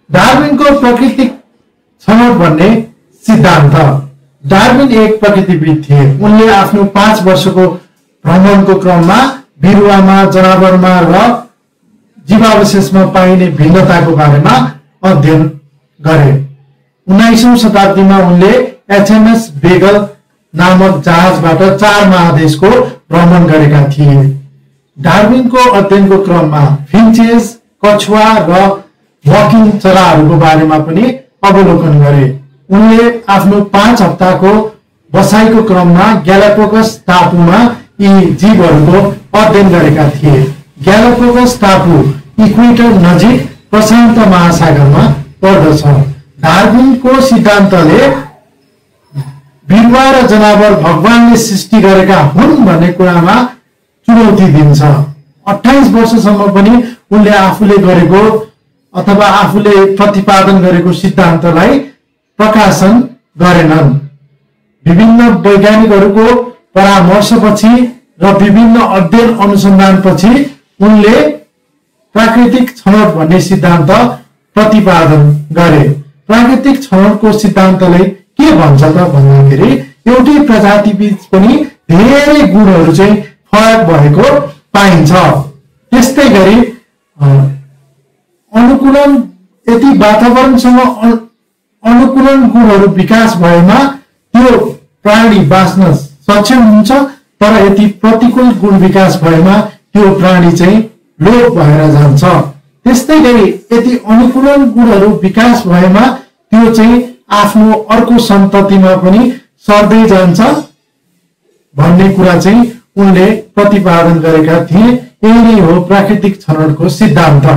डार्विनको प्राकृतिक छनौट भन्ने सिद्धान्त। डार्विन एक प्रकृतिविद थिए। उनले आफ्नो 5 वर्षको भ्रमणको क्रममा बिरुवामा, जनावरमा र जीवावशेषमा पाइने भिन्नताको बारेमा अध्ययन गरे। 19औं शताब्दीमा उनले एचएमएस बेगल नामक जहाजबाट 4 महादेशको भ्रमण गरेका थिए। डार्विनको अध्ययनको क्रममा फिन्चेस, कछुवा र वकिङ चराहरूको बारेमा पनि अवलोकन गरे। उनले आफ्नो 5 हप्ताको बसाइको क्रममा ग्यालापागोस टापुमा यी जीवहरूको अध्ययन गरेका थिए। ग्यालापागोस टापु इक्वेटर नजिक प्रशान्त महासागरमा पर्दछ। डार्विनको सिद्धान्तले बिरुवा र जनावर भगवानले सृष्टि गरेका हुन् भन्ने कुरामा चुनौती दिन्छ। 28 वर्षसम्म पनि उनले आफूले गरेको अथवा आफूले प्रतिपादन गरेको सिद्धान्तलाई प्रकाशन गरेनन्। विभिन्न वैज्ञानिकहरूको परामर्शपछि र विभिन्न अध्ययन अनुसन्धानपछि उनले प्राकृतिक छनौट भन्ने सिद्धान्त प्रतिपादन गरे। प्राकृतिक छनौटको सिद्धान्तले के भन्छ त भन्दाखेरि एउटै प्रजातिबीच पनि धेरै गुणहरू चाहिँ फरक भएको पाइन्छ। त्यस्तै गरी अनुकूलन यदि वातावरणसँग अनुकूलन गुणहरू विकास भएमा त्यो प्राणी बाँच्न सक्षम हुन्छ, तर यदि प्रतिकूल गुण विकास भएमा त्यो प्राणी चाहिँ लोप भएर जान्छ। त्यस्तै गरी यदि अनुकूलन गुणहरू विकास भएमा त्यो चाहिँ आफ्नो अर्को सन्ततिमा पनि सर्दै जान्छ भन्ने कुरा चाहिँ उनले प्रतिपादन गरेका थिए। यही नै हो प्राकृतिक छनौटको सिद्धान्त।